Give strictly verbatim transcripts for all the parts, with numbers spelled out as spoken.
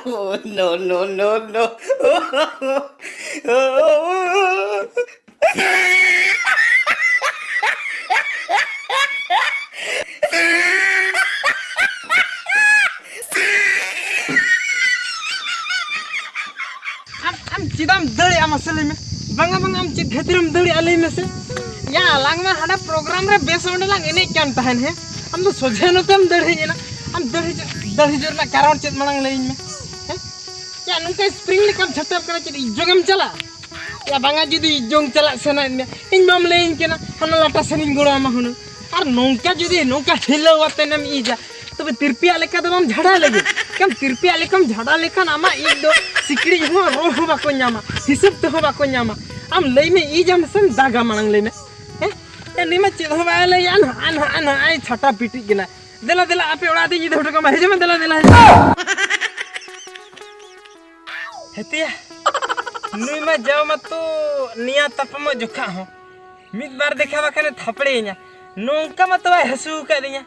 Oh, no, no, no, no. ᱟᱢ ᱟᱢ ᱪᱮᱫᱟᱜ ᱮᱢ ᱫᱟᱹᱲᱮᱜᱼᱟ? ᱢᱟᱥᱮ ᱞᱟᱹᱭ ᱢᱮ᱾ ᱵᱟᱝᱟ ᱵᱟᱝᱟ, ᱟᱢ ᱪᱮᱫ ᱠᱷᱟᱹᱛᱤᱨᱮᱢ ᱫᱟᱹᱲᱮᱜᱼᱟ ᱞᱟᱹᱭ ᱢᱮᱥᱮ? ᱭᱟ, ᱟᱞᱟᱝ ᱢᱟ ᱦᱟᱸᱰᱮ ᱯᱨᱳᱜᱨᱟᱢ ᱨᱮ ᱵᱮᱥ ᱚᱸᱰᱮ ᱞᱟᱝ ᱮᱱᱮᱡ ᱠᱟᱱ ᱛᱟᱦᱮᱱ᱾ ᱦᱮᱸ, ᱟᱢ ᱫᱚ ᱥᱚᱡᱷᱮ ᱱᱚᱛᱮᱢ ᱫᱟᱹᱲ ᱦᱮᱡ ᱮᱱᱟ᱾ ᱟᱢ ᱫᱟᱹᱲ ᱦᱤᱡᱩᱜ ᱫᱟᱹᱲ ᱦᱤᱡᱩᱜ ᱨᱮᱱᱟᱜ ᱠᱟᱨᱚᱱ ᱪᱮᱫ ᱢᱟᱲᱟᱝ ᱞᱟᱹᱭᱟᱹᱧ ᱢᱮ᱾ ᱦᱮᱸ, ᱭᱟ, ᱱᱚᱝᱠᱟ ᱥᱯᱨᱤᱝ ᱞᱮᱠᱟᱢ ᱡᱷᱟᱴᱟᱜ ᱠᱟᱱᱟ, ᱪᱮᱫ ᱤᱡᱚᱜ ᱮᱢ ᱪᱟᱞᱟᱜᱼᱟ? ᱭᱟ, ᱵᱟᱝᱟ, ᱡᱩᱫᱤ ᱤᱡᱚᱜ ᱪᱟᱞᱟᱜ ᱥᱟᱱᱟᱭᱮᱫ ᱢᱮᱭᱟ, ᱤᱧ ᱢᱟᱢ ᱞᱟᱹᱭᱟᱹᱧ ᱠᱟᱱᱟ ᱦᱟᱱᱟ ᱞᱟᱴᱟ ᱥᱮᱱᱤᱧ ᱜᱚᱲᱚ ᱟᱢᱟ ᱦᱩᱱᱟᱹᱝ᱾ ᱟᱨ ᱱᱚᱝᱠᱟ ᱡᱩᱫᱤ ᱱᱚᱝᱠᱟ ᱦᱤᱞᱟᱹᱣ ᱟᱛᱮᱱᱮᱢ ᱤᱡᱟ, ᱛᱚᱵᱮ ᱛᱤᱨᱯᱤᱭᱟᱜ ᱞᱮᱠᱟ ᱫᱚ ᱵᱟᱢ ᱡᱷᱟᱰᱟ ᱞᱟᱹᱜᱤᱫ᱾ ᱮᱱᱠᱷᱟᱱ ᱛᱤᱨᱯᱤᱭᱟᱜ ᱞᱮᱠᱟᱢ ᱡᱷᱟᱰᱟ ᱞᱮᱠᱷᱟᱱ ᱟᱢᱟᱜ ᱤᱡ ᱫᱚ ᱥᱤᱠᱲᱤᱡ ᱦᱚᱸ, ᱨᱚ ᱦᱚᱸ ᱵᱟᱠᱚ ᱧᱟᱢᱟ, ᱦᱤᱥᱟᱹᱵ ᱛᱮᱦᱚᱸ ᱵᱟᱠᱚ ᱧᱟᱢᱟ᱾ ᱟᱢ ᱞᱟᱹᱭ ᱢᱮ, ᱤᱡᱟᱢ ᱥᱮᱢ ᱫᱟᱜᱟ? ᱢᱟᱲᱟᱝ ᱞᱟᱹᱭ ᱢᱮ᱾ ᱦᱮᱸ? ᱮ, ᱱᱩᱭ ᱢᱟ ᱪᱮᱫ ᱦᱚᱸ ᱵᱟᱭ ᱞᱟᱹᱭᱟ, ᱱᱟᱦᱟᱜ, ᱱᱟᱦᱟᱜ, ᱱᱟᱦᱟᱜ, ᱟᱭ ᱪᱷᱟᱴᱟ ᱯᱤᱴᱤᱡ ᱠᱟᱱᱟ᱾ ᱫᱮᱞᱟ, ᱫᱮᱞᱟ, ᱟᱯᱮ ᱚᱲᱟᱜ ᱛᱮᱧ ᱤᱫᱤ ᱦᱚᱴᱚ ᱠᱟᱢᱟ᱾ ᱦᱤᱡᱩᱜ ᱢᱮ, ᱫᱮᱞᱟ, ᱫᱮᱞᱟ, ᱦᱤᱡᱩᱜ ᱢᱮ᱾ ᱦᱮᱛᱤᱭᱟ, ᱱᱩᱭ ᱢᱟ ᱡᱟᱣ ᱢᱟᱛᱚ ᱱᱤᱭᱟ ᱛᱟᱯᱟᱢᱚᱜ ᱡᱚᱠᱷᱟ ᱦᱚᱸ ᱢᱤᱫ ᱵᱟᱨ ᱫᱮᱠᱷᱟ ᱵᱟᱠᱷᱟᱱᱮ ᱛᱷᱟᱯᱲᱮᱭᱟᱹᱧᱟ᱾ ᱱᱚᱝᱠᱟ ᱢᱟᱛᱚ ᱵᱟᱭ ᱦᱟᱹᱥᱩ ᱟᱠᱟᱫᱤᱧᱟ,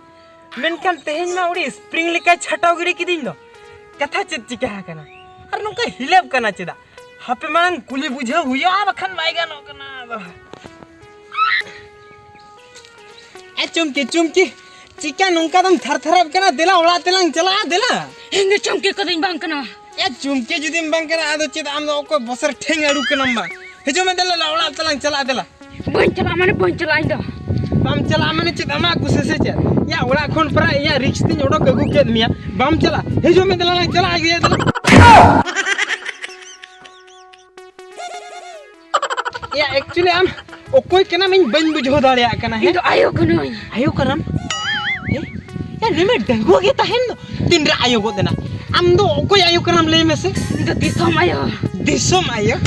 ᱢᱮᱱᱠᱷᱟᱱ ᱛᱮᱦᱮᱧ ᱢᱟ ᱩᱰᱤ ᱥᱯᱨᱤᱝ ᱞᱮᱠᱟᱭ ᱪᱷᱟᱴᱟᱣ ᱜᱤᱰᱤ ᱠᱤᱫᱤᱧ ᱫᱚ᱾ ᱠᱟᱛᱷᱟ ᱪᱮᱫ ᱪᱤᱠᱟ ᱟᱠᱟᱱᱟ? ᱟᱨ ᱱᱚᱝᱠᱟ ᱦᱤᱞᱟᱹᱯ ᱠᱟᱱᱟ ᱪᱮᱫᱟᱜ? ᱦᱟᱯᱮ ᱢᱟᱲᱟᱝ ᱠᱩᱞᱤ ᱵᱩᱡᱷᱟᱹᱣ ᱦᱩᱭᱩᱜᱼᱟ, ᱵᱟᱠᱷᱟᱱ ᱵᱟᱭ ᱜᱟᱱᱚᱜ ᱠᱟᱱᱟ ᱟᱫᱚ᱾ ᱮ ᱪᱩᱢᱠᱤ, ᱪᱩᱢᱠᱤ, ᱪᱤᱠᱟ ᱱᱚᱝᱠᱟ ᱫᱚᱢ ᱛᱷᱟᱨ ᱛᱷᱟᱨᱟᱜ ᱠᱟᱱᱟ? ᱫᱮᱞᱟ ᱚᱲᱟᱜ ᱛᱮᱞᱟᱝ ᱪᱟᱞᱟᱜᱼᱟ, ᱫᱮᱞᱟ᱾ ᱤᱧ ᱫᱚ ᱪᱩᱢᱠᱤ ᱠᱚᱫᱚᱧ ᱵᱟᱝ ᱠᱟᱱᱟ᱾ ᱮ ᱪᱩᱢᱠᱤ ᱡᱩᱫᱤᱢ ᱵᱟᱝ ᱠᱟᱱᱟ, ᱟᱫᱚ ᱪᱮᱫ ᱟᱢ ᱫᱚ ᱚᱠᱚᱭ ᱵᱚᱥᱮᱨ ᱴᱷᱮᱝ ᱟᱹᱲᱩ ᱠᱟᱱᱟᱢ ᱵᱟᱝ? ᱦᱤᱡᱩᱜ ᱢᱮ ᱫᱮᱞᱟ, ᱚᱲᱟᱜ ᱛᱮᱞᱟᱝ ᱪᱟᱞᱟᱜᱼᱟ, ᱫᱮᱞᱟ᱾ ᱵᱟᱹᱧ ᱪᱟᱞᱟᱜᱼᱟ ᱢᱟᱱᱮ ᱵᱟᱹᱧ ᱪᱟᱞᱟᱜᱼᱟ ᱤᱧ ᱫᱚ᱾ ᱵᱟᱢ ᱪᱟᱞᱟᱜᱼᱟ ᱢᱟᱱᱮ ᱪᱮᱫ ᱟᱢᱟᱜ ᱠᱩᱥᱤ ᱥᱮ ᱪᱮᱫ? ᱤᱧᱟᱹᱜ ᱚᱲᱟᱜ ᱠᱷᱚᱱ ᱯᱟᱨᱟ ᱤᱧᱟᱹᱜ ᱨᱤᱠᱥ ᱛᱤᱧ ᱚᱰᱚᱠ ᱟᱹᱜᱩ ᱠᱮᱫ ᱢᱮᱭᱟ, ᱵᱟᱢ ᱪᱟᱞᱟᱜᱼᱟ? ᱦᱤᱡᱩᱜ ᱢᱮ ᱫᱮᱞᱟ, ᱞᱟᱝ ᱪᱟᱞᱟᱜᱼᱟ ᱜᱮ ᱫᱮᱞᱟ᱾ ᱮᱭᱟ, actually ᱟᱢ ᱚᱠᱚᱭ ᱠᱟᱱᱟᱢ ᱤᱧ ᱵᱟᱹᱧ ᱵᱩᱡᱷᱟᱹᱣ ᱫᱟᱲᱮᱭᱟᱜ ᱠᱟᱱᱟ᱾ ᱤᱧ ᱦᱮᱸ? ᱫᱚ ᱟᱭᱳ ᱠᱟᱹᱱᱟᱹᱧ᱾ ᱟᱭᱳ ᱠᱟᱱᱟᱢ? ᱦᱮᱸ? ᱮ, ᱱᱩᱭ ᱢᱟ ᱰᱟᱺᱜᱩᱣᱟᱹ ᱜᱮ ᱛᱟᱦᱮᱱ ᱫᱚ᱾ ᱛᱤᱱᱨᱮ ᱟᱭᱳ ᱜᱚᱫ ᱮᱱᱟ? ᱟᱢ ᱫᱚ ᱚᱠᱚᱭ ᱟᱭᱳ ᱠᱟᱱᱟᱢ ᱞᱟᱹᱭ ᱢᱮᱥᱮ? ᱤᱧ ᱫᱚ ᱫᱤᱥᱚᱢ ᱟᱭᱳ᱾ ᱫᱤᱥᱚᱢ ᱟᱭᱳ?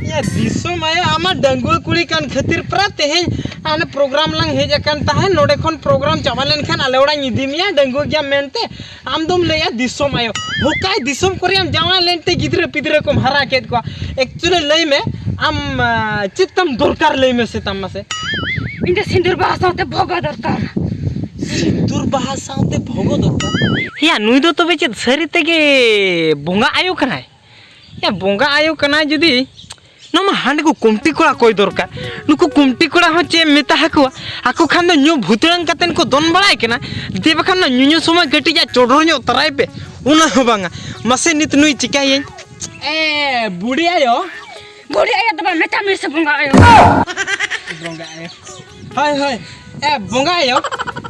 ᱮᱭᱟ, ᱫᱤᱥᱚᱢ ᱟᱭᱳ, ᱟᱢ ᱢᱟ ᱰᱟᱺᱜᱩᱣᱟᱹ ᱠᱩᱲᱤ ᱠᱟᱱ ᱠᱷᱟᱹᱛᱤᱨ ᱯᱮᱨᱟ ᱛᱮᱦᱮᱧ ᱦᱟᱱᱮ ᱯᱨᱳᱜᱨᱟᱢ ᱞᱟᱝ ᱦᱮᱡ ᱟᱠᱟᱱ ᱛᱟᱦᱮᱸ, ᱱᱚᱰᱮ ᱠᱷᱚᱱ ᱯᱨᱳᱜᱨᱟᱢ ᱪᱟᱵᱟ ᱞᱮᱱᱠᱷᱟᱱ ᱟᱞᱮ ᱚᱲᱟᱜ ᱤᱧ ᱤᱫᱤ ᱢᱮᱭᱟ ᱰᱟᱺᱜᱩᱣᱟᱹ ᱜᱮᱭᱟᱢ ᱢᱮᱱᱛᱮ᱾ ᱟᱢ ᱫᱚᱢ ᱞᱟᱹᱭᱟ ᱫᱤᱥᱚᱢ ᱟᱭᱳ᱾ ᱦᱚᱠᱟᱭ ᱫᱤᱥᱚᱢ ᱠᱚᱨᱮ ᱟᱢ ᱡᱟᱶᱟᱭ ᱞᱮᱱᱛᱮ ᱜᱤᱫᱽᱨᱟᱹ ᱯᱤᱫᱽᱨᱟᱹ ᱠᱚᱢ ᱦᱟᱨᱟ ᱠᱮᱫ ᱠᱚᱣᱟ᱾ Actually ᱞᱟᱹᱭ ᱢᱮ, ᱟᱢ, ᱟ, ᱪᱮᱫ ᱛᱟᱢ ᱫᱚᱨᱠᱟᱨ ᱞᱟᱹᱭ ᱢᱮ ᱥᱮ ᱛᱟᱢ ᱢᱟᱥᱮ? ᱤᱧ ᱫᱚ ᱥᱤᱸᱫᱩᱨ ᱵᱟᱦᱟ ᱥᱟᱶᱛᱮ ᱵᱷᱚᱜᱟ ᱫᱚᱨᱠᱟᱨ᱾ ᱥᱤᱸᱫᱩᱨ ᱵᱟᱦᱟ ᱥᱟᱶᱛᱮ ᱵᱷᱚᱜᱚ ᱫᱚᱨᱠᱟᱨ᱾ ᱭᱟ, ᱱᱩᱭ ᱫᱚ ᱛᱚᱵᱮ ᱪᱮᱫ ᱥᱟᱹᱨᱤ ᱛᱮᱜᱮ ᱵᱚᱸᱜᱟ ᱟᱭᱳ ᱠᱟᱱᱟᱭ? ᱭᱟ, ᱵᱚᱸᱜᱟ ᱟᱭᱳ ᱠᱟᱱᱟᱭ ᱡᱩᱫᱤ, ᱱᱚᱣᱟ ᱢᱟ ᱦᱟᱸᱰᱮ ᱠᱚ ᱠᱩᱢᱴᱤ ᱠᱚᱲᱟ ᱠᱚᱭ ᱫᱚᱨᱠᱟᱨ᱾ ᱱᱩᱠᱩ ᱠᱩᱢᱴᱤ ᱠᱚᱲᱟ ᱦᱚᱸ ᱪᱮᱫ ᱮᱢ ᱢᱮᱛᱟ ᱟᱠᱚᱣᱟ? ᱟᱠᱚ ᱠᱷᱟᱱ ᱫᱚ ᱧᱩ ᱵᱷᱩᱛᱲᱟᱹᱝ ᱠᱟᱛᱮᱱ ᱠᱚ ᱫᱚᱱ ᱵᱟᱲᱟᱭ ᱠᱟᱱᱟ᱾ ᱫᱮ ᱵᱟᱠᱷᱟᱱ ᱱᱚᱣᱟ ᱧᱩᱧᱩ ᱥᱚᱢᱚᱭ ᱠᱟᱹᱴᱤᱡ ᱟᱜ ᱪᱚᱰᱚᱨ ᱧᱚᱜ ᱛᱟᱨᱟᱭ ᱯᱮ, ᱚᱱᱟ ᱦᱚᱸ ᱵᱟᱝᱟ᱾ ᱢᱟᱥᱮ ᱱᱤᱛ ᱱᱩᱭ ᱪᱤᱠᱟᱹᱭᱟᱹᱧ? ᱮ, ᱵᱩᱰᱷᱤ ᱟᱭᱳ᱾ ᱵᱩᱰᱷᱤ ᱟᱭᱳ ᱫᱚ ᱵᱟᱝ, ᱢᱮᱛᱟᱜ ᱢᱮ ᱥᱮ ᱵᱚᱸᱜᱟ ᱟᱭᱳ᱾ ᱵᱚᱸᱜᱟ ᱟᱭᱳ᱾ ᱦᱳᱭ, ᱦᱳᱭ᱾ ᱮ, ᱵᱚᱸᱜᱟ ᱟᱭᱳ,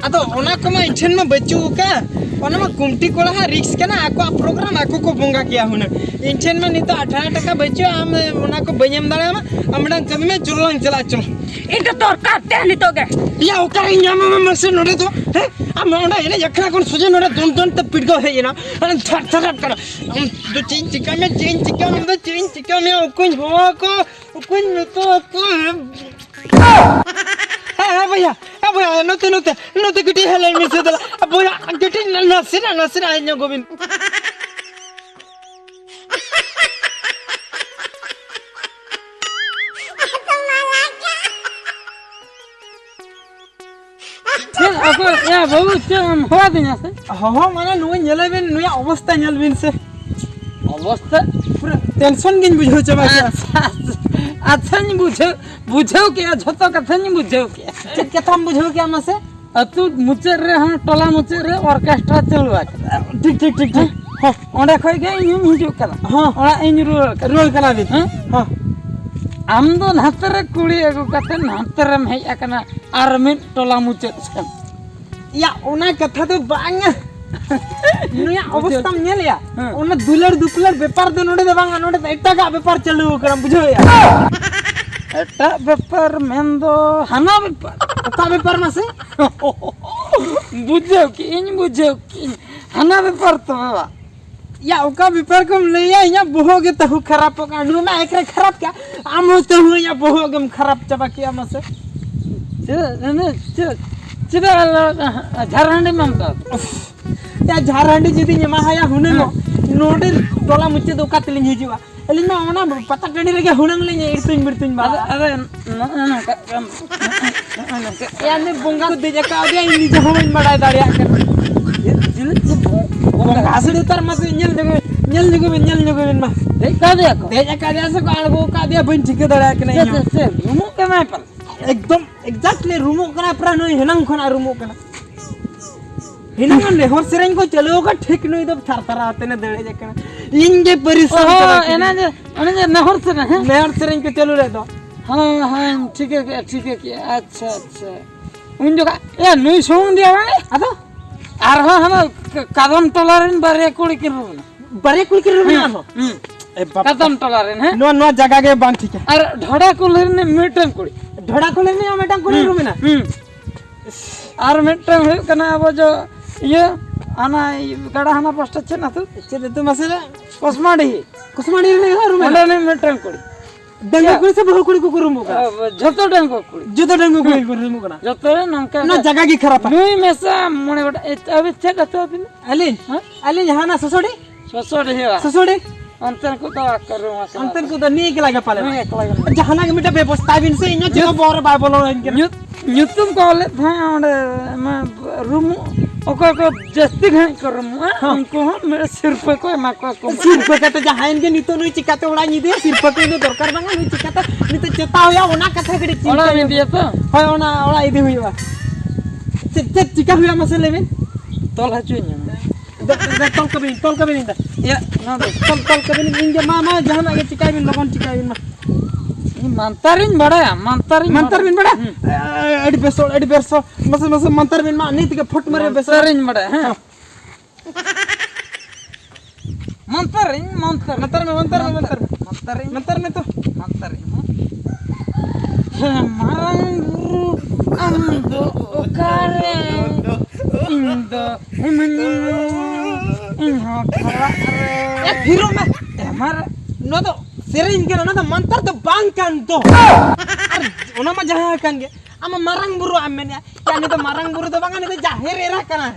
ᱟᱫᱚ ᱚᱱᱟ ᱠᱚᱢᱟ ᱤᱧ ᱴᱷᱮᱱ ᱢᱟ ᱵᱟᱹᱪᱩᱜ ᱟᱠᱟᱫ᱾ ᱚᱱᱟ ᱢᱟ ᱠᱩᱢᱴᱤ ᱠᱚᱲᱟ ᱦᱟᱸᱜ ᱨᱤᱠᱥ ᱠᱟᱱᱟ, ᱟᱠᱚᱣᱟᱜ ᱯᱨᱳᱜᱨᱟᱢ ᱟᱠᱚ ᱠᱚ ᱵᱚᱸᱜᱟ ᱠᱮᱭᱟ ᱦᱩᱱᱟᱹᱝ᱾ ᱤᱧ ᱴᱷᱮᱱ ᱢᱟ ᱱᱤᱛᱚᱜ ᱟᱴᱷᱟᱨᱚ ᱴᱟᱠᱟ ᱵᱟᱹᱪᱩᱜᱼᱟ, ᱟᱢ ᱚᱱᱟ ᱠᱚ ᱵᱟᱹᱧ ᱮᱢ ᱫᱟᱲᱮᱭᱟᱢᱟ᱾ ᱟᱢ ᱢᱤᱫᱴᱟᱝ ᱠᱟᱹᱢᱤ ᱢᱮ, ᱪᱚᱞᱚ ᱞᱟᱝ ᱪᱟᱞᱟᱜᱼᱟ, ᱪᱚᱞᱚ᱾ ᱤᱧ ᱫᱚ ᱫᱚᱨᱠᱟᱨ ᱛᱮ ᱱᱤᱛᱚᱜ ᱜᱮ᱾ ᱭᱟ, ᱚᱠᱟᱨᱤᱧ ᱧᱟᱢᱟ ᱢᱟᱥᱮ ᱱᱚᱰᱮ ᱫᱚ? ᱦᱮᱸ? ᱟᱢ ᱚᱸᱰᱮ ᱮᱱᱮᱡ ᱟᱠᱷᱲᱟ ᱠᱷᱚᱱ ᱥᱚᱡᱷᱮ ᱱᱚᱰᱮ ᱫᱚᱱ ᱫᱚᱱ ᱛᱮ ᱯᱤᱰᱜᱟᱹᱣ ᱦᱮᱡ ᱮᱱᱟ᱾ ᱟᱨᱮᱢ ᱛᱷᱟᱨ ᱛᱷᱟᱨᱟᱜ ᱠᱟᱱᱟ᱾ ᱟᱢ ᱫᱚ ᱪᱮᱫ ᱤᱧ ᱪᱤᱠᱟᱹ ᱢᱮᱭᱟ, ᱪᱮᱫ ᱤᱧ ᱪᱤᱠᱟᱹ ᱢᱮᱭᱟ, ᱟᱢ ᱫᱚ ᱪᱮᱫ ᱤᱧ ᱪᱤᱠᱟᱹ ᱢᱮᱭᱟ? ᱚᱠᱚᱧ ᱦᱚᱦᱚ ᱟᱠᱚ, ᱚᱠᱚᱧ ᱢᱮᱛᱟ ᱟᱠᱚ? ᱦᱮᱸ, ᱦᱮᱸ, ᱵᱚᱭᱦᱟ, ᱦᱮᱸ, ᱵᱚᱭᱦᱟ, ᱱᱚᱛᱮ, ᱱᱚᱛᱮ, ᱱᱚᱛᱮ ᱠᱟᱹᱴᱤᱡ ᱦᱮᱡ ᱞᱮᱱ ᱢᱮᱥᱮ ᱫᱮᱞᱟ᱾ ᱵᱚᱭᱦᱟ, ᱠᱟᱹᱴᱤᱡ ᱱᱟᱥᱮᱱᱟᱜ, ᱱᱟᱥᱮᱱᱟᱜ ᱦᱮᱡ ᱧᱚᱜᱚᱜ ᱵᱤᱱ᱾ ᱪᱮᱫ ᱟᱠᱚ, ᱭᱟ ᱵᱟᱹᱵᱩ, ᱪᱮᱫ ᱮᱢ ᱦᱚᱦᱚ ᱟᱹᱫᱤᱧᱟ ᱥᱮ? ᱦᱚᱦᱚ ᱢᱟᱱᱮ ᱱᱩᱭ ᱧᱮᱞᱮ ᱵᱤᱱ, ᱱᱩᱭᱟᱜ ᱚᱵᱚᱥᱛᱟ ᱧᱮᱞ ᱵᱤᱱ ᱥᱮ᱾ ᱚᱵᱚᱥᱛᱟ? ᱯᱩᱨᱟᱹ ᱴᱮᱱᱥᱚᱱ ᱜᱤᱧ ᱵᱩᱡᱷᱟᱹᱣ ᱪᱟᱵᱟ ᱠᱮᱫᱟ᱾ ᱟᱪᱪᱷᱟ, ᱟᱪᱪᱷᱟ, ᱟᱪᱪᱷᱟᱧ ᱵᱩᱡᱷᱟᱹᱣ, ᱵᱩᱡᱷᱟᱹᱣ ᱠᱮᱫᱼᱟ, ᱡᱷᱚᱛᱚ ᱠᱟᱛᱷᱟᱧ ᱵᱩᱡᱷᱟᱹᱣ ᱠᱮᱫᱼᱟ᱾ ᱪᱮᱫ ᱠᱟᱛᱷᱟᱢ ᱵᱩᱡᱷᱟᱹᱣ ᱠᱮᱫᱼᱟ ᱢᱟᱥᱮ? ᱟᱹᱛᱩ ᱢᱩᱪᱟᱹᱫ ᱨᱮᱦᱚᱸ, ᱴᱚᱞᱟ ᱢᱩᱪᱟᱹᱫ ᱨᱮ ᱚᱨᱠᱮᱥᱴᱨᱟ ᱪᱟᱹᱞᱩ ᱟᱠᱟᱱᱟ᱾ ᱴᱷᱤᱠ, ᱴᱷᱤᱠ, ᱴᱷᱤᱠ, ᱴᱷᱤᱠ᱾ ᱦᱮᱸ? ᱦᱚᱸ᱾ ᱚᱸᱰᱮ ᱠᱷᱚᱡ ᱜᱮ ᱤᱧ ᱦᱚᱸᱧ ᱦᱤᱡᱩᱜ ᱠᱟᱱᱟ᱾ ᱦᱚᱸ᱾ ᱚᱲᱟᱜ ᱤᱧ ᱨᱩᱣᱟᱹᱲ ᱠᱟᱱᱟ᱾ ᱨᱩᱣᱟᱹᱲ ᱠᱟᱱᱟ ᱵᱤᱱ? ᱦᱮᱸ? ᱦᱚᱸ᱾ ᱟᱢ ᱫᱚ ᱱᱟᱛᱮ ᱨᱮ ᱠᱩᱲᱤ ᱟᱹᱜᱩ ᱠᱟᱛᱮ ᱱᱟᱛᱮ ᱨᱮᱢ ᱦᱮᱡ ᱟᱠᱟᱱᱟ ᱟᱨ ᱢᱤᱫ ᱴᱚᱞᱟ ᱢᱩᱪᱟᱹᱫ ᱥᱮᱱ᱾ ᱭᱟ, ᱚᱱᱟ ᱠᱟᱛᱷᱟ ᱫᱚ ᱵᱟᱝᱟ᱾ ᱱᱩᱭᱟᱜ ᱚᱵᱚᱥᱛᱟᱢ ᱧᱮᱞᱮᱭᱟ? ᱦᱮᱸ᱾ ᱚᱱᱟ ᱫᱩᱞᱟᱹᱲ ᱫᱩᱯᱞᱟᱹᱲ ᱵᱮᱯᱟᱨ ᱫᱚ ᱱᱚᱰᱮ ᱫᱚ ᱵᱟᱝᱟ, ᱱᱚᱰᱮ ᱫᱚ ᱮᱴᱟᱜᱟᱜ ᱵᱮᱯᱟᱨ ᱪᱟᱹᱞᱩ ᱟᱠᱟᱱᱟ, ᱵᱩᱡᱷᱟᱹᱣᱮᱭᱟ? ᱮᱴᱟᱜ ᱵᱮᱯᱟᱨ ᱢᱮᱱᱫᱚ ᱦᱟᱱᱟ ᱵᱮᱯᱟᱨ᱾ ᱚᱠᱟ ᱵᱮᱯᱟᱨ ᱢᱟᱥᱮ? ᱵᱩᱡᱷᱟᱹᱣ ᱠᱮᱜ ᱟᱹᱧ, ᱵᱩᱡᱷᱟᱹᱣ ᱠᱮᱜ ᱟᱹᱧ᱾ ᱦᱟᱱᱟ ᱵᱮᱯᱟᱨ ᱛᱚ ᱵᱟᱵᱟ᱾ ᱭᱟ, ᱚᱠᱟ ᱵᱮᱯᱟᱨ ᱠᱚᱢ ᱞᱟᱹᱭᱟ? ᱤᱧᱟᱹᱜ ᱵᱚᱦᱚᱜ ᱜᱮ ᱛᱟᱹᱦᱩ ᱠᱷᱟᱨᱟᱯᱚᱜ ᱠᱟᱱᱟ᱾ ᱱᱩᱭ ᱢᱟ ᱮᱠᱨᱮ ᱠᱷᱟᱨᱟᱯ ᱠᱮᱜᱼᱟ, ᱟᱢ ᱦᱚᱸ ᱛᱟᱹᱦᱩ, ᱤᱧᱟᱹᱜ ᱵᱚᱦᱚᱜ ᱜᱮᱢ ᱠᱷᱟᱨᱟᱯ ᱪᱟᱵᱟ ᱠᱮᱜᱼᱟ ᱢᱟᱥᱮ᱾ ᱪᱮᱫ, ᱪᱮᱫ, ᱪᱮᱫᱟᱜ ᱡᱷᱟᱨᱦᱟᱸᱰᱤ ᱢᱟᱢ ᱠᱟᱜ? ᱭᱟ, ᱡᱷᱟᱨᱦᱟᱸᱰᱤ ᱡᱩᱫᱤᱧ ᱮᱢᱟ ᱦᱟᱭᱟ ᱦᱩᱱᱟᱹᱝ, ᱦᱮᱸ᱾ ᱱᱚᱰᱮ ᱴᱚᱞᱟ ᱢᱩᱪᱟᱹᱫ ᱫᱚ ᱚᱠᱟ ᱛᱮᱞᱤᱧ ᱦᱤᱡᱩᱜᱼᱟ? ᱟᱹᱞᱤᱧ ᱢᱟ ᱚᱱᱟ ᱯᱟᱛᱟ ᱴᱟᱺᱰᱤ ᱨᱮᱜᱮ ᱦᱩᱲᱟᱹᱝ ᱞᱤᱧ ᱤᱨᱛᱩᱧ ᱵᱤᱨᱛᱩᱧ ᱟᱫᱚ ᱵᱟᱲᱟᱜᱼᱟ᱾ ᱟᱫᱚ ᱱᱚᱜᱼᱚ ᱱᱚᱝᱠᱟ ᱠᱟᱱ, ᱱᱚᱜᱼᱚ ᱱᱚᱝᱠᱟ ᱮᱭᱟ, ᱩᱱᱤ ᱵᱚᱸᱜᱟ ᱠᱚ ᱫᱮᱡ ᱟᱠᱟᱫᱮᱭᱟ, ᱤᱧ ᱱᱤᱡᱮ ᱦᱚᱸ ᱵᱟᱹᱧ ᱵᱟᱲᱟᱭ ᱫᱟᱲᱮᱭᱟᱜ ᱠᱟᱱᱟ᱾ ᱪᱮᱫ ᱡᱤᱱᱤᱥ ᱪᱮᱫ ᱵᱚᱸᱜᱟ? ᱵᱚᱸᱜᱟ ᱦᱟᱹᱥᱩᱲ ᱩᱛᱟᱹᱨ ᱢᱟᱥᱮ ᱧᱮᱞ ᱧᱚᱜ ᱧᱮᱞ ᱧᱚᱜ ᱵᱤᱱ, ᱧᱮᱞ ᱧᱚᱜ ᱵᱤᱱ ᱢᱟ᱾ ᱫᱮᱡ ᱠᱟᱫᱮᱭᱟ ᱠᱚ? ᱫᱮᱡ ᱟᱠᱟᱫᱮᱭᱟ ᱥᱮ ᱠᱚ ᱟᱬᱜᱚ ᱟᱠᱟᱫᱮᱭᱟ, ᱵᱟᱹᱧ ᱴᱷᱤᱠᱟᱹ ᱫᱟᱲᱮᱭᱟᱜ ᱠᱟᱱᱟ ᱪᱮᱫ, ᱤᱧ ᱦᱚᱸ᱾ ᱪᱮᱫ, ᱪᱮᱫ? ᱨᱩᱢᱩᱜ ᱠᱟᱱᱟᱭ ᱯᱟᱞᱮ? ᱮᱠᱫᱚᱢ exactly ᱨᱩᱢᱩᱜ ᱠᱟᱱᱟ, ᱯᱩᱨᱟᱹ ᱱᱩᱭ ᱦᱮᱱᱟᱝ ᱠᱷᱚᱱᱟᱜ ᱨᱩᱢᱩᱜ ᱠᱟᱱᱟ᱾ ᱦᱮᱱᱟᱝ ᱱᱮᱦᱚᱨ ᱥᱮᱨᱮᱧ ᱠᱚ ᱪᱟᱹᱞᱩ ᱟᱠᱟᱫ, ᱴᱷᱤᱠ ᱱᱩᱭ ᱫᱚ ᱛᱷᱟᱨ ᱛᱷᱟᱨᱟᱣ ᱟᱛᱮᱱᱮ ᱫᱟᱹᱲ ᱦᱮᱡ ᱟᱠᱟᱱᱟ᱾ ᱤᱧ ᱜᱮ ᱯᱟᱹᱨᱤᱥ ᱚᱦᱚ, ᱪᱟᱵᱟ ᱠᱮᱫᱟ᱾ ᱮᱱᱟ ᱡᱮ, ᱚᱱᱮ ᱡᱮ ᱱᱮᱦᱚᱨ ᱥᱮᱨᱮᱧ, ᱦᱮᱸ? ᱱᱮᱦᱚᱨ ᱥᱮᱨᱮᱧ ᱠᱚ ᱪᱟᱹᱞᱩ ᱞᱮᱫ ᱫᱚ᱾ ᱦᱮᱸ, ᱦᱮᱸ, ᱴᱷᱤᱠᱟᱹ ᱠᱮᱜᱼᱟ, ᱴᱷᱤᱠᱟᱹ ᱠᱮᱜᱼᱟ᱾ ᱟᱪᱪᱷᱟ, ᱟᱪᱪᱷᱟ᱾ ᱩᱱ ᱡᱚᱠᱷᱟᱡ, ᱮ, ᱱᱩᱭ ᱥᱩᱢᱩᱝ ᱫᱤᱭᱟ ᱵᱟᱝ? ᱟᱫᱚ? ᱟᱨᱦᱚᱸ ᱦᱟᱱᱟ ᱠ-, ᱠᱟᱫᱚᱢ ᱴᱚᱞᱟ ᱨᱮᱱ ᱵᱟᱨᱭᱟ ᱠᱩᱲᱤ ᱠᱤᱱ ᱨᱩᱢ ᱮᱱᱟ᱾ ᱵᱟᱨᱭᱟ ᱠᱩᱲᱤ ᱠᱤᱱ ᱨᱩᱢ ᱮᱱᱟ ᱦᱩᱸ, ᱟᱨᱦᱚᱸ? ᱦᱩᱸ᱾ ᱮ ᱵᱟᱯ᱾ ᱠᱟᱫᱚᱢ ᱴᱚᱞᱟ ᱨᱮᱱ, ᱦᱮᱸ? ᱱᱚᱣᱟ, ᱱᱚᱣᱟ ᱡᱟᱭᱜᱟ ᱜᱮ ᱵᱟᱝ ᱴᱷᱤᱠᱟ᱾ ᱟᱨ ᱰᱷᱚᱰᱟ ᱠᱩᱞᱦᱤ ᱨᱤᱱᱤᱡ ᱢᱤᱫᱴᱮᱱ ᱠᱩᱲᱤ᱾ ᱰᱷᱚᱰᱟ ᱠᱩᱞᱦᱤ ᱨᱤᱱᱤᱡ ᱦᱚᱸ ᱢᱤᱫᱴᱟᱝ ᱠᱩᱲᱤ ᱦᱩᱸ, ᱨᱩᱢ ᱮᱱᱟ? ᱦᱩᱸ᱾ ᱟᱨ ᱢᱤᱫᱴᱟᱝ ᱦᱩᱭᱩᱜ ᱠᱟᱱᱟ ᱟᱵᱚ ᱡᱚ, ᱤᱭᱟᱹ, ᱦᱟᱱᱟ ᱜᱟᱰᱟ ᱦᱟᱱᱟ ᱯᱟᱥᱴᱟ ᱪᱮᱫ ᱟᱹᱛᱩ? ᱪᱮᱫ ᱟᱹᱛᱩ ᱢᱟᱥᱮ ᱞᱟᱹᱭ? ᱠᱚᱥᱢᱟᱰᱤᱦᱤ᱾ ᱠᱚᱥᱢᱟᱰᱤᱦᱤ ᱨᱤᱱᱤᱡ ᱦᱚᱸ ᱨᱩᱢ ᱮᱱᱟ? ᱚᱸᱰᱮ ᱨᱤᱱᱤᱡ ᱢᱤᱫᱴᱟᱝ ᱠᱩᱲᱤ᱾ ᱰᱟᱺᱜᱩᱣᱟᱹ ᱠᱩᱲᱤ ᱥᱮ ᱵᱟᱹᱦᱩ ᱠᱩᱲᱤ ᱠᱚᱠᱚ ᱨᱩᱢᱩᱜ ᱠᱟᱱᱟ? ᱚ, ᱡᱷᱚᱛᱚ ᱰᱟᱺᱜᱩᱣᱟᱹ ᱠᱩᱲᱤ᱾ ᱡᱷᱚᱛᱚ ᱰᱟᱺᱜᱩᱣᱟᱹ ᱠᱩᱲᱤ ᱠᱚ ᱨᱩᱢᱩᱜ ᱠᱟᱱᱟ᱾ ᱡᱷᱚᱛᱚ ᱨᱮ ᱱᱚᱝᱠᱟ ᱱᱚᱣᱟ ᱜᱮ᱾ ᱡᱟᱭᱜᱟ ᱜᱮ ᱠᱷᱟᱨᱟᱯᱟ᱾ ᱱᱩᱭ ᱢᱮᱥᱟ ᱢᱚᱬᱮ ᱜᱚᱴᱮᱡ, ᱮ, ᱟᱹᱵᱤᱱ ᱪᱮᱫ ᱟᱹᱛᱩ ᱟᱹᱵᱤᱱ? ᱟᱹᱞᱤᱧ? ᱦᱮᱸ? ᱟᱹᱞᱤᱧ ᱦᱟᱱᱟ ᱥᱚᱥᱚᱰᱤ᱾ ᱥᱚᱥᱚᱰᱤ ᱦᱩᱭᱩᱜᱼᱟ᱾ ᱥᱚᱥᱚᱰᱤ᱾ ᱚᱱᱛᱮ ᱠᱚ ᱫᱚ ᱟᱠᱚ ᱨᱩᱢ ᱟᱠᱟᱱᱟ᱾ ᱚᱱᱛᱮ ᱠᱚ ᱫᱚ ᱱᱤᱭᱟᱹ ᱮᱠᱞᱟ ᱜᱮ ᱯᱟᱞᱮ᱾ ᱱᱩᱭ ᱮᱠᱞᱟ ᱜᱮ᱾ ᱡᱟᱦᱟᱱᱟᱜ ᱜᱮ ᱢᱤᱫᱴᱮᱡ ᱵᱮᱵᱚᱥᱛᱷᱟ ᱵᱤᱱ ᱥᱮ, ᱤᱧ ᱦᱚᱸ ᱪᱮᱫ ᱦᱚᱸ ᱵᱚᱦᱚᱜ ᱨᱮ ᱵᱟᱭ ᱵᱚᱞᱚ ᱟᱹᱧ ᱠᱟᱱᱟ᱾ ᱧᱩᱛ-, ᱧᱩᱛᱩᱢ ᱠᱚ ᱚᱞᱮᱫ ᱛᱟᱦᱮᱸᱫ ᱚᱸᱰᱮ, ᱢᱟ, ᱨᱩᱢᱩᱜ, ᱚᱠᱚᱭ ᱠᱚ ᱡᱟᱹᱥᱛᱤ ᱜᱷᱟᱹᱲᱤᱡ ᱠᱚ ᱨᱩᱢᱩᱜᱼᱟ, ᱦᱚᱸ᱾ ᱩᱱᱠᱩ ᱦᱚᱸ ᱢᱤᱫ ᱥᱤᱨᱯᱟᱹ ᱠᱚ ᱮᱢᱟ ᱠᱚᱣᱟ ᱠᱚ᱾ ᱥᱤᱨᱯᱟᱹ ᱠᱟᱛᱮ ᱡᱟᱦᱟᱸᱭᱮᱱ ᱜᱮ ᱱᱤᱛᱚᱜ ᱱᱩᱭ ᱪᱤᱠᱟᱹᱛᱮ ᱚᱲᱟᱜ ᱤᱧ ᱤᱫᱤᱭᱟ, ᱥᱤᱨᱯᱟᱹ ᱠᱚ ᱤᱧ ᱫᱚ ᱫᱚᱨᱠᱟᱨ ᱵᱟᱝᱟ, ᱱᱩᱭ ᱪᱤᱠᱟᱹᱛᱮ ᱱᱤᱛᱚᱜ ᱪᱮᱛᱟᱣ ᱦᱩᱭᱩᱜᱼᱟ, ᱚᱱᱟ ᱠᱟᱛᱷᱟ ᱠᱟᱹᱴᱤᱡ ᱪᱤᱱᱛᱟᱹ ᱚᱲᱟᱜ ᱮᱢ ᱦᱩᱭᱩᱜᱼᱟ᱾ ᱤᱫᱤᱭᱟ ᱛᱚ? ᱦᱳᱭ, ᱚᱱᱟ ᱚᱲᱟᱜ ᱤᱫᱤ ᱦᱩᱭᱩᱜᱼᱟ᱾ ᱪᱮᱫ, ᱪᱮᱫ ᱪᱤᱠᱟ ᱦᱩᱭᱩᱜᱼᱟ ᱢᱟᱥᱮ ᱞᱟᱹᱭ ᱵᱤᱱ? ᱛᱚᱞ ᱦᱚᱪᱚᱧ ᱢᱮ᱾ ᱫᱮ-, ᱫᱮ-, ᱛᱚᱞ ᱠᱟᱹᱵᱤᱱ, ᱛᱚᱞ ᱠᱟᱹᱵᱤᱱ ᱤᱧ ᱫᱚ᱾ ᱤᱭᱟᱹ, ᱱᱚᱣᱟ ᱫᱚ᱾ ᱛᱚᱞ, ᱛᱚᱞ ᱠᱟᱹᱵᱤᱱ ᱤᱧ ᱜᱮ, ᱢᱟ, ᱢᱟ, ᱡᱟᱦᱟᱱᱟᱜ ᱜᱮ ᱪᱤᱠᱟᱹᱭ ᱵᱤᱱ, ᱞᱚᱜᱚᱱ ᱪᱤᱠᱟᱹᱭ ᱵᱤᱱ ᱢᱟ᱾ ᱤᱧ ᱢᱟᱱᱛᱟᱨᱤᱧ ᱵᱟᱲᱟᱭᱟ, ᱢᱟᱱᱛᱟᱨᱤᱧ ᱢᱟᱱᱛᱟᱨ ᱵᱟᱲᱟᱭᱟ᱾ ᱵᱤᱱ ᱵᱟᱲᱟᱭᱟ? ᱦᱩᱸ᱾ ᱮ, ᱟᱹᱰᱤ ᱵᱮᱥ ᱦᱚᱲ, ᱟᱹᱰᱤ ᱵᱮᱥ ᱦᱚᱲ᱾ ᱢᱟᱥᱮ, ᱢᱟᱥᱮ, ᱢᱟᱱᱛᱟᱨ ᱵᱤᱱ ᱢᱟ, ᱱᱤᱛ ᱜᱮ ᱯᱷᱩᱴ ᱢᱟᱨᱮ ᱵᱮᱥ ᱦᱚᱲ᱾ ᱢᱟᱱᱛᱟᱨᱤᱧ ᱵᱟᱲᱟᱭᱟ, ᱦᱮᱸ᱾ ᱦᱮᱸ᱾ ᱢᱟᱱᱛᱟᱨᱤᱧ, ᱢᱟᱱᱛᱟᱨ᱾ ᱢᱟᱱᱛᱟᱨ ᱢᱮ, ᱢᱟᱱᱛᱟᱨ ᱢᱮ, ᱢᱟᱱᱛᱟᱨ᱾ ᱢᱟᱱᱛᱟᱨᱤᱧ᱾ ᱢᱟᱱᱛᱟᱨ ᱢᱮ ᱛᱚ᱾ ᱢᱟᱱᱛᱟᱨᱤᱧ, ᱦᱮᱸ᱾ ᱦᱮ ᱢᱟᱨᱟᱝ ᱵᱩᱨᱩ, ᱟᱢ ᱫᱚ ᱚᱠᱟᱨᱮ? ᱤᱧ ᱫᱚ ᱦᱤᱢᱤᱧ, ᱤᱧ ᱦᱚᱸ ᱠᱷᱟᱞᱟᱜ ᱨᱮ᱾ ᱮ, ᱛᱷᱤᱨᱚᱜ ᱢᱮ᱾ ᱮ, ᱢᱟᱨ-, ᱱᱚᱣᱟ ᱫᱚ ᱥᱮᱨᱮᱧ ᱠᱟᱱᱟ, ᱚᱱᱟ ᱫᱚ ᱢᱟᱱᱛᱟᱨ ᱫᱚ ᱵᱟᱝ ᱠᱟᱱ ᱫᱚ᱾ ᱟᱨ ᱚᱱᱟ ᱢᱟ ᱡᱟᱦᱟᱸ ᱠᱟᱱ ᱜᱮ, ᱟᱢ ᱢᱟ ᱢᱟᱨᱟᱝ ᱵᱩᱨᱩ ᱟᱢ ᱢᱮᱱᱮᱜᱼᱟ᱾ ᱭᱟ, ᱩᱱᱤ ᱫᱚ ᱢᱟᱨᱟᱝ ᱵᱩᱨᱩ ᱫᱚ ᱵᱟᱝᱟ, ᱩᱱᱤ ᱫᱚ ᱡᱟᱦᱮᱨ ᱮᱨᱟ ᱠᱟᱱᱟᱭ᱾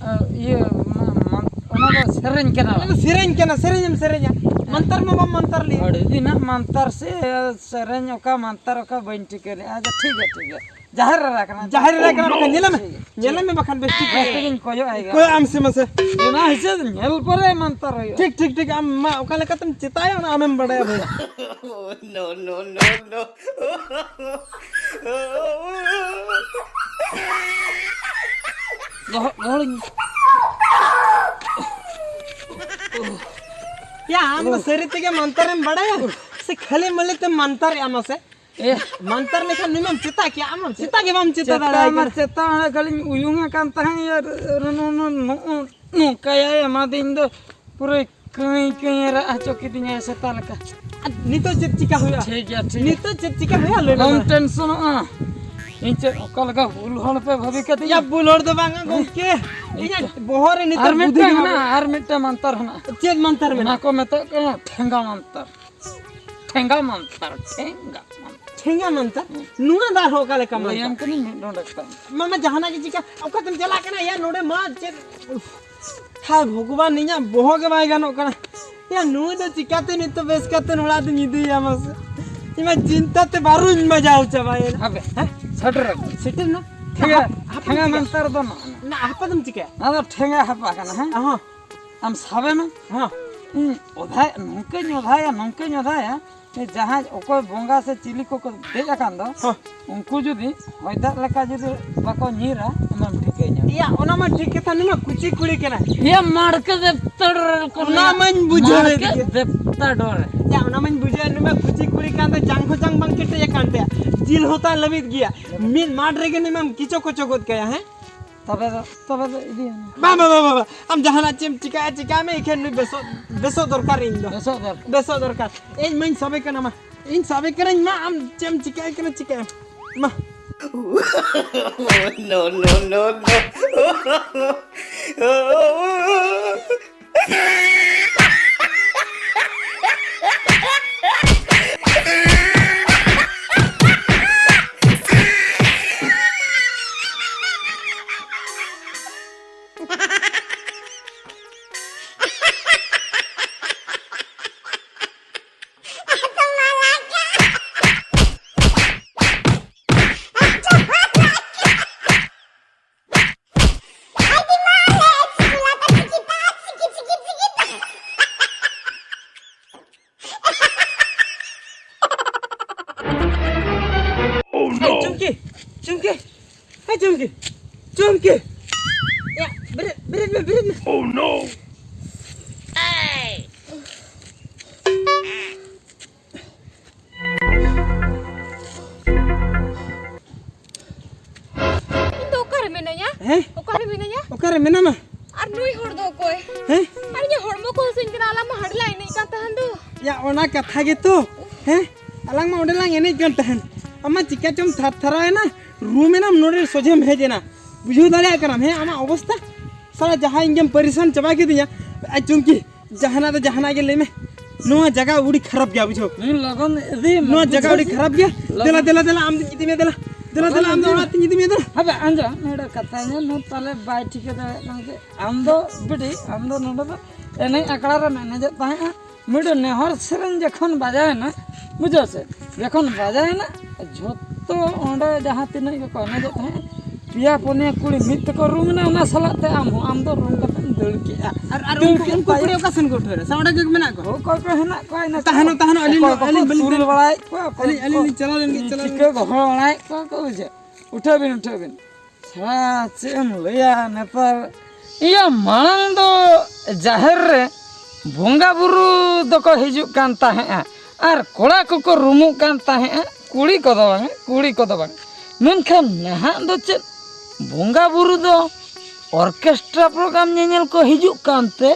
ᱟ, ᱤᱭᱟᱹ, ᱢᱟ-, ᱢᱟ-, ᱚᱱᱟ ᱚᱱᱟ ᱫᱚ ᱥᱮᱨᱮᱧ ᱠᱟᱱᱟ᱾ ᱚᱱᱟ ᱫᱚ ᱥᱮᱨᱮᱧ ᱠᱟᱱᱟ, ᱥᱮᱨᱮᱧ ᱮᱢ ᱥᱮᱨᱮᱧᱟ᱾ ᱢᱟᱱᱛᱟᱨ ᱢᱟ ᱵᱟᱢ ᱢᱟᱱᱛᱟᱨ ᱞᱮᱫ᱾ ᱟᱹᱰᱤ ᱫᱤᱱᱟᱜ ᱢᱟᱱᱛᱟᱨ ᱥᱮ ᱥᱮᱨᱮᱧ, ᱚᱠᱟ ᱢᱟᱱᱛᱟᱨ ᱚᱠᱟ ᱵᱟᱹᱧ ᱴᱷᱤᱠᱟᱹ ᱞᱮᱫᱼᱟ᱾ ᱟᱪᱪᱷᱟ, ᱴᱷᱤᱠ ᱜᱮᱭᱟ, ᱴᱷᱤᱠ ᱜᱮᱭᱟ᱾ ᱡᱟᱦᱮᱨ ᱮᱨᱟ ᱠᱟᱱᱟ᱾ ᱡᱟᱦᱮᱨ ᱮᱨᱟ ᱠᱟᱱᱟ, ᱵᱟᱠᱷᱟᱱ ᱧᱮᱞᱮ ᱢᱮ᱾ ᱧᱮᱞᱮ ᱢᱮ ᱵᱟᱠᱷᱟᱱ ᱵᱮᱥ ᱴᱷᱤᱠ᱾ ᱵᱮᱥ ᱴᱷᱤᱠᱤᱧ ᱠᱚᱭᱚᱜ ᱟᱭ ᱠᱟᱱᱟ᱾ ᱠᱚᱭᱚᱜ ᱟᱢ ᱥᱮ ᱢᱟᱥᱮ᱾ ᱚᱱᱟ ᱦᱤᱥᱟᱹᱵ ᱧᱮᱞ ᱯᱚᱨᱮ ᱢᱟᱱᱛᱟᱨ ᱦᱩᱭᱩᱜᱼᱟ᱾ ᱴᱷᱤᱠ, ᱴᱷᱤᱠ, ᱴᱷᱤᱠ᱾ ᱟᱢ ᱢᱟ ᱚᱠᱟ ᱞᱮᱠᱟᱛᱮᱢ ᱪᱮᱛᱟᱭᱟ, ᱚᱱᱟ ᱟᱢᱮᱢ ᱵᱟᱲᱟᱭᱟ ᱵᱷᱟᱹᱭ᱾ No, no, no, no. ᱫᱚᱦᱚ, ᱫᱚᱦᱚ ᱞᱤᱧ᱾ ᱭᱟ, ᱟᱢ ᱫᱚ ᱥᱟᱹᱨᱤ ᱛᱮᱜᱮ ᱢᱟᱱᱛᱟᱨᱮᱢ ᱵᱟᱲᱟᱭᱟ? ᱥᱮ ᱠᱷᱟᱹᱞᱤ ᱢᱟᱹᱞᱤ ᱛᱮᱢ ᱢᱟᱱᱛᱟᱨᱮᱜᱼᱟ ᱢᱟᱥᱮ? ᱮ᱾ ᱢᱟᱱᱛᱟᱨ ᱞᱮᱠᱷᱟᱱ ᱱᱩᱭ ᱢᱟᱢ ᱪᱮᱛᱟ ᱠᱮᱭᱟ, ᱟᱢ ᱢᱟᱢ ᱪᱮᱛᱟ ᱜᱮ ᱵᱟᱢ ᱪᱮᱛᱟ ᱪᱮᱛᱟ ᱫᱟᱲᱮᱭᱟᱜ ᱢᱟ ᱠᱟᱱᱟ᱾ ᱪᱮᱛᱟ, ᱚᱱᱟ ᱠᱷᱟᱹᱞᱤᱧ ᱩᱭᱩᱝ ᱟᱠᱟᱱ ᱛᱟᱦᱮᱸᱫ, ᱤᱭᱟᱹ, ᱱᱚ-, ᱱᱚ-, ᱱᱚ-, ᱱᱚᱝᱠᱟᱭᱟᱭ ᱮᱢᱟᱫᱤᱧ ᱫᱚ, ᱯᱩᱨᱟᱹ ᱠᱟᱹᱭ ᱠᱟᱹᱭ ᱨᱟᱜ ᱦᱚᱪᱚ ᱠᱤᱫᱤᱧᱟᱭ ᱥᱮᱛᱟ ᱞᱮᱠᱟ᱾ ᱟᱨ ᱱᱤᱛᱚᱜ ᱪᱮᱫ ᱪᱤᱠᱟ ᱦᱩᱭᱩᱜᱼᱟ? ᱴᱷᱤᱠ ᱜᱮᱭᱟ, ᱴᱷᱤᱠ ᱜᱮᱭᱟ᱾ ᱱᱤᱛᱚᱜ ᱪᱮᱫ ᱪᱤᱠᱟ ᱦᱩᱭᱩᱜᱼᱟ? ᱞᱟᱹᱭ ᱢᱮ ᱟᱞᱚᱢ ᱢᱟ᱾ ᱴᱮᱱᱥᱚᱱᱚᱜᱼᱟ᱾ ᱤᱧ ᱪᱮᱫ ᱚᱠᱟ ᱞᱮᱠᱟ ᱵᱩᱞ ᱦᱚᱲ ᱯᱮ ᱵᱷᱟᱵᱤ ᱠᱟᱫᱤᱧᱟ? ᱭᱟ, ᱵᱩᱞ ᱦᱚᱲ ᱫᱚ ᱵᱟᱝᱟ ᱜᱚᱢᱠᱮ᱾ ᱤᱧᱟᱹᱜ ᱵᱚᱦᱚᱜ ᱨᱮ ᱱᱤᱛᱚᱜ ᱟᱨ ᱵᱩᱫᱷᱤ ᱢᱤᱫᱴᱟᱝ ᱜᱮ ᱢᱮᱱᱟᱜᱼᱟ᱾ ᱦᱮᱱᱟᱜᱼᱟ, ᱟᱨ ᱢᱤᱫᱴᱟᱝ ᱢᱟᱱᱛᱟᱨ ᱦᱮᱱᱟᱜᱼᱟ᱾ ᱪᱮᱫ ᱢᱟᱱᱛᱟᱨ ᱚᱱᱟ ᱢᱮᱱᱟᱜᱼᱟ? ᱠᱚ ᱢᱮᱛᱟᱜ ᱠᱟᱱᱟ ᱴᱷᱮᱸᱜᱟ ᱢᱟᱱᱛᱟᱨ᱾ ᱴᱷᱮᱸᱜᱟ ᱢᱟᱱᱛᱟᱨ, ᱴᱷᱮᱸᱜᱟ ᱢᱟᱱᱛᱟᱨ᱾ ᱴᱷᱮᱸᱜᱟ ᱢᱟᱱᱛᱟᱨ? ᱦᱩᱸ᱾ ᱱᱚᱣᱟ ᱫᱚ ᱟᱨᱦᱚᱸ ᱚᱠᱟ ᱞᱮᱠᱟ ᱞᱟᱹᱭᱟᱢ ᱢᱟᱱᱛᱟᱨ? ᱠᱟᱹᱱᱟᱹᱧ ᱢᱤᱫ ᱰᱚᱸᱰᱮᱠ ᱛᱟᱢ᱾ ᱢᱟᱢᱟ, ᱡᱟᱦᱟᱱᱟᱜ ᱜᱮ ᱪᱤᱠᱟ, ᱚᱠᱟᱛᱮᱢ ᱪᱟᱞᱟᱜ ᱠᱟᱱᱟ? ᱭᱟ, ᱱᱚᱰᱮ ᱢᱟ ᱪᱮᱫ, ᱩᱯᱷ᱾ ᱦᱟᱭ ᱵᱷᱚᱜᱚᱵᱟᱱ, ᱤᱧᱟᱹᱜ ᱵᱚᱦᱚᱜ ᱜᱮ ᱵᱟᱭ ᱜᱟᱱᱚᱜ ᱠᱟᱱᱟ᱾ ᱭᱟ, ᱱᱩᱭ ᱫᱚ ᱪᱤᱠᱟᱛᱮ ᱱᱤᱛᱚᱜ ᱵᱮᱥ ᱠᱟᱛᱮ ᱚᱲᱟᱜ ᱫᱚᱧ ᱤᱫᱤᱭᱟ ᱢᱟᱥᱮ? ᱤᱧ ᱢᱟ ᱪᱤᱱᱛᱟ ᱛᱮ ᱵᱟᱨᱩᱧ ᱵᱟᱡᱟᱣ ᱪᱟᱵᱟᱭᱮᱱᱟ᱾ ᱦᱟᱯᱮ, ᱦᱮᱸ? ᱥᱮᱴᱮᱨ ᱟᱹᱜᱩ᱾ ᱥᱮᱴᱮᱨ ᱱᱟ? ᱴᱷᱮᱸᱜᱟ, ᱦᱟᱯ-, ᱦᱟᱯᱮ ᱴᱷᱮᱸᱜᱟ ᱪᱤᱠᱟᱹᱭᱟ? ᱢᱟᱱᱛᱟᱨ ᱫᱚ ᱱᱚᱜᱼᱚ ᱱᱟ᱾ ᱱᱟ, ᱦᱟᱯᱮ ᱫᱚᱢ ᱪᱤᱠᱟᱹᱭᱟ? ᱱᱚᱣᱟ ᱫᱚ ᱴᱷᱮᱸᱜᱟ ᱦᱟᱯᱟ ᱠᱟᱱᱟ, ᱦᱮᱸ? ᱦᱚᱸ᱾ ᱟᱢ ᱥᱟᱵᱮ ᱢᱮ᱾ ᱦᱚᱸ᱾ ᱤᱧ ᱚᱫᱷᱟᱭ, ᱱᱚᱝᱠᱟᱧ ᱚᱫᱷᱟᱭᱟ, ᱱᱚᱝᱠᱟᱧ ᱚᱫᱷᱟᱭᱟ, ᱡᱟᱦᱟᱸᱭ ᱚᱠᱚᱭ ᱵᱚᱸᱜᱟ ᱥᱮ ᱪᱤᱞᱤ ᱠᱚᱠᱚ ᱫᱮᱡ ᱟᱠᱟᱱ ᱫᱚ, ᱦᱚᱸ᱾ ᱩᱱᱠᱩ ᱡᱩᱫᱤ ᱦᱚᱭ ᱫᱟᱜ ᱞᱮᱠᱟ ᱡᱩᱫᱤ ᱵᱟᱠᱚ ᱧᱤᱨᱟ, ᱚᱱᱟᱢ ᱴᱷᱤᱠᱟᱹ ᱧᱟᱢᱟ᱾ ᱮᱭᱟ, ᱚᱱᱟ ᱢᱟ ᱴᱷᱤᱠ ᱠᱟᱛᱷᱟ, ᱱᱩᱭ ᱢᱟ ᱠᱩᱪᱤ ᱠᱩᱲᱤ ᱠᱟᱱᱟᱭ᱾ ᱮᱭᱟ, ᱢᱟᱲᱠᱮ ᱫᱮᱯᱛᱟ ᱰᱚᱨᱮ ᱠᱚ ᱚᱱᱟ ᱞᱟᱹᱭᱟ᱾ ᱢᱟᱧ ᱵᱩᱡᱷᱟᱹᱣᱮᱫ ᱢᱟᱲᱠᱮ ᱜᱮ᱾ ᱫᱮᱯᱛᱟ ᱰᱚᱨᱮ᱾ ᱮᱭᱟ, ᱚᱱᱟ ᱢᱟᱧ ᱵᱩᱡᱷᱟᱹᱣᱮᱫ, ᱱᱩᱭ ᱢᱟ ᱠᱩᱪᱤ ᱠᱩᱲᱤ ᱠᱟᱱ ᱛᱮ, ᱡᱟᱝ ᱦᱚᱸ ᱡᱟᱝ ᱵᱟᱝ ᱠᱮᱴᱮᱡ ᱟᱠᱟᱱ ᱛᱟᱭᱟ, ᱡᱤᱞ ᱦᱚᱸ ᱛᱟᱭ ᱞᱟᱹᱵᱤᱫ ᱜᱮᱭᱟ᱾ ᱢᱤᱫ ᱢᱟᱴ ᱨᱮᱜᱮ ᱱᱩᱭ ᱢᱟᱢ ᱠᱤᱪᱚ ᱠᱚᱪᱚ ᱜᱚᱫ ᱠᱟᱭᱟ, ᱦᱮᱸ? ᱛᱚᱵᱮ ᱫᱚ, ᱛᱚᱵᱮ ᱫᱚ ᱤᱫᱤᱭᱟᱢ᱾ ᱵᱟᱝ, ᱵᱟᱝ, ᱵᱟᱝ, ᱵᱟᱝ, ᱵᱟᱝ᱾ ᱟᱢ ᱡᱟᱦᱟᱱᱟᱜ ᱪᱮᱫ ᱮᱢ ᱪᱤᱠᱟᱹᱭᱟ, ᱪᱤᱠᱟᱹᱭ ᱢᱮ, ᱤᱠᱷᱟᱹᱱ ᱱᱩᱭ ᱵᱮᱥᱚᱜ, ᱵᱮᱥᱚᱜ ᱫᱚᱨᱠᱟᱨ ᱤᱧ ᱫᱚ᱾ ᱵᱮᱥᱚᱜ ᱫᱚᱨᱠᱟᱨ᱾ ᱵᱮᱥᱚᱜ ᱫᱚᱨᱠᱟᱨ᱾ ᱤᱧ ᱢᱟᱧ ᱥᱟᱵᱮ ᱠᱟᱱᱟ, ᱢᱟ᱾ ᱤᱧ ᱥᱟᱵᱮ ᱠᱟᱹᱱᱟᱹᱧ, ᱢᱟ, ᱟᱢ ᱪᱮᱫ ᱮᱢ ᱪᱤᱠᱟᱹᱭ ᱠᱟᱱᱟ, ᱪᱤᱠᱟᱹᱭ ᱢᱮ᱾ ᱢᱟ᱾ No, no, no, no. ᱪᱩᱢᱠᱤ, ᱪᱩᱢᱠᱤ, ᱦᱮᱸ ᱪᱩᱢᱠᱤ, ᱪᱩᱢᱠᱤ᱾ ᱭᱟ, ᱵᱮᱨᱮᱫ, ᱵᱮᱨᱮᱫ ᱢᱮ, ᱵᱮᱨᱮᱫ ᱢᱮ᱾ Oh no! ᱤᱧ ᱫᱚ ᱚᱠᱟᱨᱮ ᱢᱮᱱᱟᱹᱧᱟ? ᱦᱮᱸ? ᱚᱠᱟᱨᱮ ᱢᱮᱱᱟᱹᱧᱟ? ᱚᱠᱟᱨᱮ ᱢᱮᱱᱟᱢᱟ? ᱟᱨ ᱱᱩᱭ ᱦᱚᱲ ᱫᱚ ᱚᱠᱚᱭ? ᱦᱮᱸ? ᱟᱨ ᱤᱧᱟᱹᱜ ᱦᱚᱲᱢᱚ ᱠᱚ ᱦᱟᱹᱥᱩᱧ ᱠᱟᱱᱟ, ᱟᱞᱟᱝ ᱢᱟ ᱦᱟᱸᱰᱮ ᱞᱟᱝ ᱮᱱᱮᱡ ᱠᱟᱱ ᱛᱟᱦᱮᱱ ᱫᱚ᱾ ᱭᱟ, ᱚᱱᱟ ᱠᱟᱛᱷᱟ ᱜᱮᱛᱚ᱾ ᱦᱮᱸ? ᱟᱞᱟᱝ ᱢᱟ ᱚᱸᱰᱮ ᱞᱟᱝ ᱮᱱᱮᱡ ᱠᱟᱱ ᱛᱟᱦᱮᱱ᱾ ᱟᱢ ᱢᱟ ᱪᱤᱠᱟ ᱪᱚᱢ ᱛᱷᱟᱨ ᱛᱷᱟᱨᱟᱣ ᱮᱱᱟ, ᱨᱩᱢ ᱮᱱᱟᱢ, ᱱᱚᱰᱮ ᱥᱚᱡᱷᱮᱢ ᱦᱮᱡ ᱮᱱᱟ᱾ ᱵᱩᱡᱷᱟᱹᱣ ᱫᱟᱲᱮᱭᱟᱜ ᱠᱟᱱᱟᱢ, ᱦᱮᱸ? ᱟᱢᱟᱜ ᱚᱵᱚᱥᱛᱟ, ᱥᱟᱞᱟ, ᱡᱟᱦᱟᱸ ᱤᱧ ᱜᱮᱢ ᱯᱟᱹᱨᱤᱥᱟᱱ ᱪᱟᱵᱟ ᱠᱤᱫᱤᱧᱟ᱾ ᱟᱭ ᱪᱩᱢᱠᱤ, ᱡᱟᱦᱟᱱᱟᱜ ᱫᱚ ᱡᱟᱦᱟᱱᱟᱜ ᱜᱮ ᱞᱟᱹᱭ ᱢᱮ, ᱱᱚᱣᱟ ᱡᱟᱭᱜᱟ ᱟᱹᱰᱤ ᱠᱷᱟᱨᱟᱯ ᱜᱮᱭᱟ, ᱵᱩᱡᱷᱟᱹᱣ᱾ ᱦᱮᱸ, ᱞᱚᱜᱚᱱ ᱤᱫᱤᱭᱮᱢ, ᱱᱚᱣᱟ ᱡᱟᱭᱜᱟ ᱵᱩᱡᱷᱟᱹᱣ ᱟᱹᱰᱤ ᱥᱮ? ᱠᱷᱟᱨᱟᱯ ᱜᱮᱭᱟ᱾ ᱞᱚᱜᱚᱱ᱾ ᱫᱮᱞᱟ, ᱫᱮᱞᱟ, ᱫᱮᱞᱟ, ᱟᱢ ᱫᱚᱧ ᱤᱫᱤ ᱢᱮᱭᱟ, ᱫᱮᱞᱟ᱾ ᱫᱮᱞᱟ, ᱞᱚᱜᱚᱱ ᱫᱮᱞᱟ, ᱟᱢ ᱫᱚ ᱤᱫᱤᱭᱮᱢ᱾ ᱚᱲᱟᱜ ᱛᱤᱧ ᱤᱫᱤ ᱢᱮᱭᱟ, ᱫᱮᱞᱟ᱾ ᱦᱟᱯᱮ, ᱟᱸᱡᱚᱢ, ᱱᱚᱰᱮ ᱠᱟᱛᱷᱟ ᱧᱮᱞ ᱢᱮ, ᱛᱟᱦᱞᱮ ᱵᱟᱭ ᱴᱷᱤᱠᱟᱹ ᱫᱟᱲᱮᱭᱟᱜ ᱠᱟᱱᱟ ᱡᱮ ᱟᱢ ᱫᱚ ᱵᱤᱴᱤ, ᱟᱢ ᱫᱚ ᱱᱚᱰᱮ ᱫᱚ ᱮᱱᱮᱡ ᱟᱠᱷᱲᱟ ᱨᱮᱢ ᱮᱱᱮᱡᱮᱫ ᱛᱟᱦᱮᱸᱜᱼᱟ, ᱢᱤᱫᱴᱮᱱ ᱱᱮᱦᱚᱨ ᱥᱮᱨᱮᱧ ᱡᱚᱠᱷᱚᱱ ᱵᱟᱡᱟᱣᱮᱱᱟ, ᱵᱩᱡᱷᱟᱹᱣ ᱥᱮ, ᱡᱚᱠᱷᱚᱱ ᱵᱟᱡᱟᱣᱮᱱᱟ, ᱡᱷᱚᱛᱚ ᱚᱸᱰᱮ ᱡᱟᱦᱟᱸ ᱛᱤᱱᱟᱹᱜ ᱜᱮᱠᱚ ᱮᱱᱮᱡᱮᱫ ᱛᱟᱦᱮᱸᱫ, ᱯᱮᱭᱟ ᱯᱩᱱᱭᱟ ᱠᱩᱲᱤ ᱢᱤᱫ ᱛᱮᱠᱚ ᱨᱩᱢ ᱮᱱᱟ, ᱚᱱᱟ ᱥᱟᱞᱟᱜ ᱛᱮ ᱟᱢ ᱦᱚᱸ, ᱟᱢ ᱫᱚ ᱨᱩᱢ ᱠᱟᱛᱮᱢ ᱫᱟᱹᱲ ᱠᱮᱜᱼᱟ᱾ ᱟᱨ, ᱟᱨ ᱫᱟᱹᱲ ᱩᱱᱠᱩ, ᱠᱮᱫ ᱩᱱᱠᱩ ᱛᱟᱭᱚᱢ ᱠᱩᱲᱤ ᱚᱠᱟ ᱥᱮᱱ ᱠᱚ ᱩᱴᱷᱟᱹᱣ ᱮᱱᱟ? ᱥᱮ ᱚᱸᱰᱮ ᱜᱮ ᱢᱮᱱᱟᱜ ᱠᱚᱣᱟ? ᱚᱠᱚᱭ ᱠᱚ ᱦᱮᱱᱟᱜ ᱠᱚᱣᱟ ᱤᱱᱟᱹ ᱛᱟᱦᱮᱱᱚᱜ, ᱛᱟᱦᱮᱱᱚᱜ, ᱟᱹᱞᱤᱧ ᱚᱠᱚᱭ ᱞᱤᱧ, ᱠᱚᱠᱚ ᱟᱹᱞᱤᱧ ᱵᱟᱹᱞᱤᱧ ᱛᱩᱞ ᱛᱟᱦᱮᱱ᱾ ᱵᱟᱲᱟᱭᱮᱫ ᱠᱚᱣᱟ, ᱚᱠᱚᱭ ᱟᱹᱞᱤᱧ, ᱠᱚᱠᱚ ᱟᱹᱞᱤᱧ ᱞᱤᱧ ᱪᱟᱞᱟᱣ ᱞᱮᱱ ᱜᱮ, ᱪᱟᱞᱟᱣ ᱪᱤᱠᱟᱹ ᱞᱮᱱ ᱜᱮ᱾ ᱜᱚᱦᱚᱲ ᱵᱟᱲᱟᱭᱮᱫ ᱠᱚᱣᱟ ᱠᱚ, ᱵᱩᱡᱷᱟᱹᱣ᱾ ᱩᱴᱷᱟᱹᱣ ᱵᱤᱱ, ᱩᱴᱷᱟᱹᱣ ᱵᱤᱱ᱾ ᱦᱮᱸ, ᱪᱮᱫ ᱮᱢ ᱞᱟᱹᱭᱟ ᱱᱮᱛᱟᱨ? ᱤᱭᱟᱹ, ᱢᱟᱲᱟᱝ ᱫᱚ ᱡᱟᱦᱮᱨ ᱨᱮ ᱵᱚᱸᱜᱟ ᱵᱩᱨᱩ ᱫᱚᱠᱚ ᱦᱤᱡᱩᱜ ᱠᱟᱱ ᱛᱟᱦᱮᱸᱫᱼᱟ, ᱟᱨ ᱠᱚᱲᱟ ᱠᱚᱠᱚ ᱨᱩᱢᱩᱜ ᱠᱟᱱ ᱛᱟᱦᱮᱸᱫᱼᱟ, ᱠᱩᱲᱤ ᱠᱚᱫᱚ ᱵᱟᱝ, ᱠᱩᱲᱤ ᱠᱚᱫᱚ ᱵᱟᱝ᱾ ᱢᱮᱱᱠᱷᱟᱱ ᱱᱟᱦᱟᱜ ᱫᱚ ᱪᱮᱫ, ᱵᱚᱸᱜᱟ ᱵᱩᱨᱩ ᱫᱚ ᱚᱨᱠᱮᱥᱴᱨᱟ ᱯᱨᱳᱜᱨᱟᱢ ᱧᱮᱧᱮᱞ ᱠᱚ ᱦᱤᱡᱩᱜ ᱠᱟᱱᱛᱮ,